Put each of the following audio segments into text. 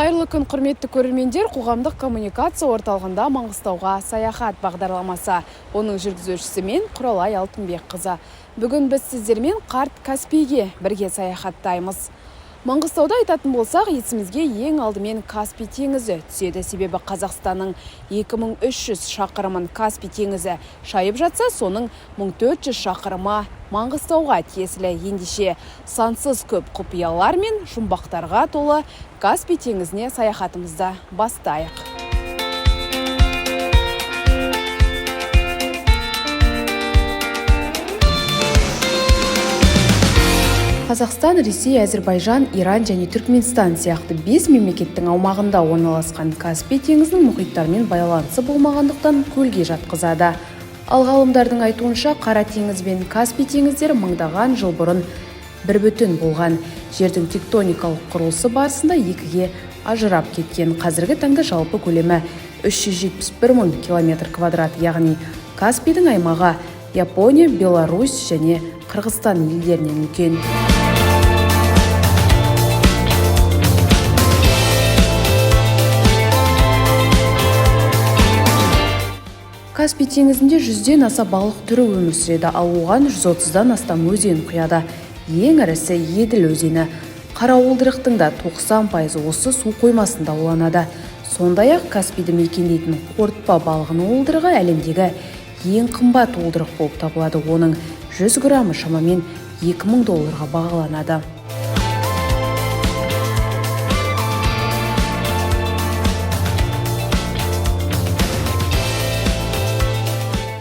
Қайырлы күн, құрметті көрермендер! Қоғамдық коммуникация орталығында Маңғыстауға саяхат бағдарламасы. Оның жүргізушісі мен, Құралай Алтынбекқызы. Бүгін біз сіздермен қарт Каспийге бірге саяхаттаймыз. Маңғыстауда айтатын болсақ, есімізге ең алдымен Каспий теңізі түседі. Себебі Қазақстанның 2300 шақырымын Каспий теңізі шайып жатса, соның 1400 шақырымы Маңғыстауға тиесілі. Ендеше сансыз көп құпиялар мен жұмбақтарға толы Каспий теңізіне саяхатымызды бастайық. Қазақстан, Ресей, Әзірбайжан, Иран және Түркменстан сияқты 5 мемлекеттің аумағында орналасқан Каспий теңізінің мұхиттармен байланысы болмағандықтан көлге жатқызады. Ал ғалымдардың айтуынша, Қара теңіз бен Каспий теңіздері мыңдаған жыл бұрын бір бүтін болған. Жердің тектоникалық құрылысы барысында екіге ажырап кеткен. Қазіргі таңда жалпы көлемі 371 мың километр квадрат, яғни Каспийдің аймағы Япония, Беларусь және Қырғызстан елдерінен үлкен. Каспий теңізінде 100-ден аса балық түрі өмір сүреді, ал оған 130-дан астам өзен құяды. Ең ірісі Еділ өзені. Қара уылдырықтың да 90% осы су қоймасында уланады. Сондай-ақ Каспийді мекендейтін қорытпа балығының уылдырығы әлемдегі ең қымбат уылдырық болып табылады. Оның 100 граммы шамамен 2000 долларға бағаланады.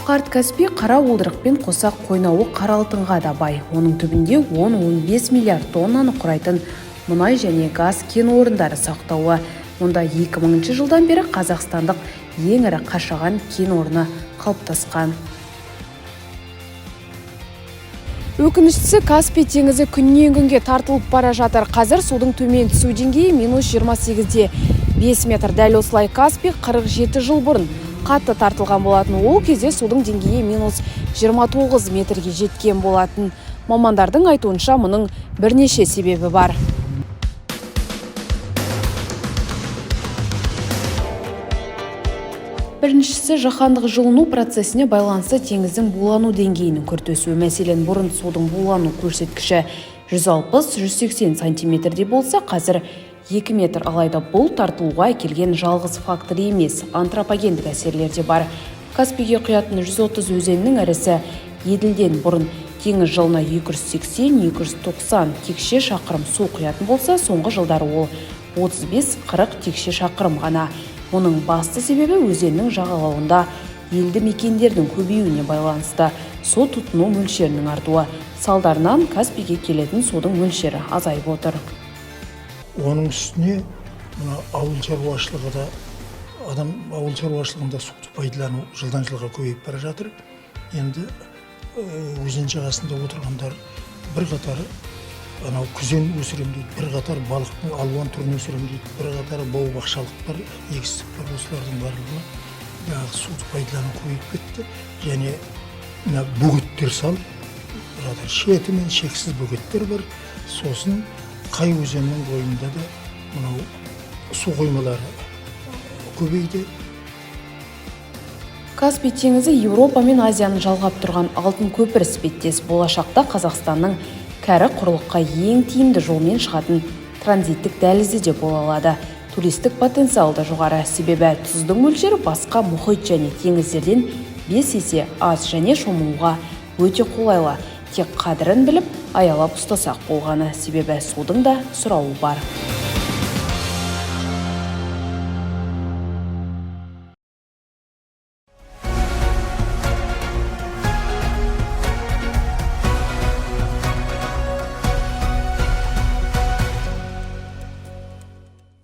Қарт Каспий қара уылдырықпен қоса қойнауы қара алтынға да бай. Оның түбінде 10-15 миллиард тоннаны құрайтын мұнай және газ кен орындары сақтаулы. Мұнда 2000 жылдан бері қазақстандық ең ірі Қашаған кен орны қалыптасқан. Өкініштісі, Каспий теңізі күннен күнге тартылып бара жатыр. Қазір судың төмен түсу деңгейі минус 28,5 метр. Дәл осылай Каспий 47 жыл бұрын қатты тартылған болатын. Ол кезде судың деңгейі минус 29 метрге жеткен болатын. Мамандардың айтуынша, мұның бірнеше себебі бар. Біріншісі, жаһандық жылыну процесіне байланысты теңіздің булану деңгейінің күрт өсуі. Мәселен, бұрын судың булану көрсеткіші 160-180 сантиметрдей болса, қазір 2 метр. Алайда бұл тартылуға әкелген жалғыз фактор емес, антропогендік әсерлер де бар. Каспийге құятын 130 өзеннің ірісі Еділден бұрын теңіз жылына 280-290 текше шақырым су құятын болса, соңғы жылдары ол 35-40 текше шақырым ғана. Мұның басты себебі өзеннің жағалауында елді мекендердің көбеюіне байланысты су тұтыну мөлшерінің артуы. Салдарынан Каспийге келетін судың мөлшері азайып отыр. Оның үстіне мына ауыл шаруашылығы да, адам ауыл шаруашылығында суды пайдалану жылдан жылға көбейіп бара жатыр. Енді өзен жағасында отырғандар бір қатары анау күзен өсірем дейді, бір қатар балықтың алуан түрін өсірем дейді, бір қатары бау бақшалық бар, егістік бар. Осылардың барлығына жаңағы суды пайдалану көбейіп кетті. Және мына бөгеттер салып жатыр, шеті мен шексіз бөгеттер бар. Сосын қай өзеннің бойында да мынау су қоймалары көбейді. Каспий теңізі Еуропа мен Азияны жалғап тұрған алтын көпір іспеттес. Болашақта Қазақстанның кәрі құрлыққа ең тиімді жолмен шығатын транзиттік дәлізі де бола алады. Туристік потенциал да жоғары, себебі тұздың мөлшері басқа мұхит және теңіздерден 5 есе аз және шомылуға өте қолайлы. Тек қадірін біліп, аялап ұстасақ болғаны, себебі судың да сұрауы бар.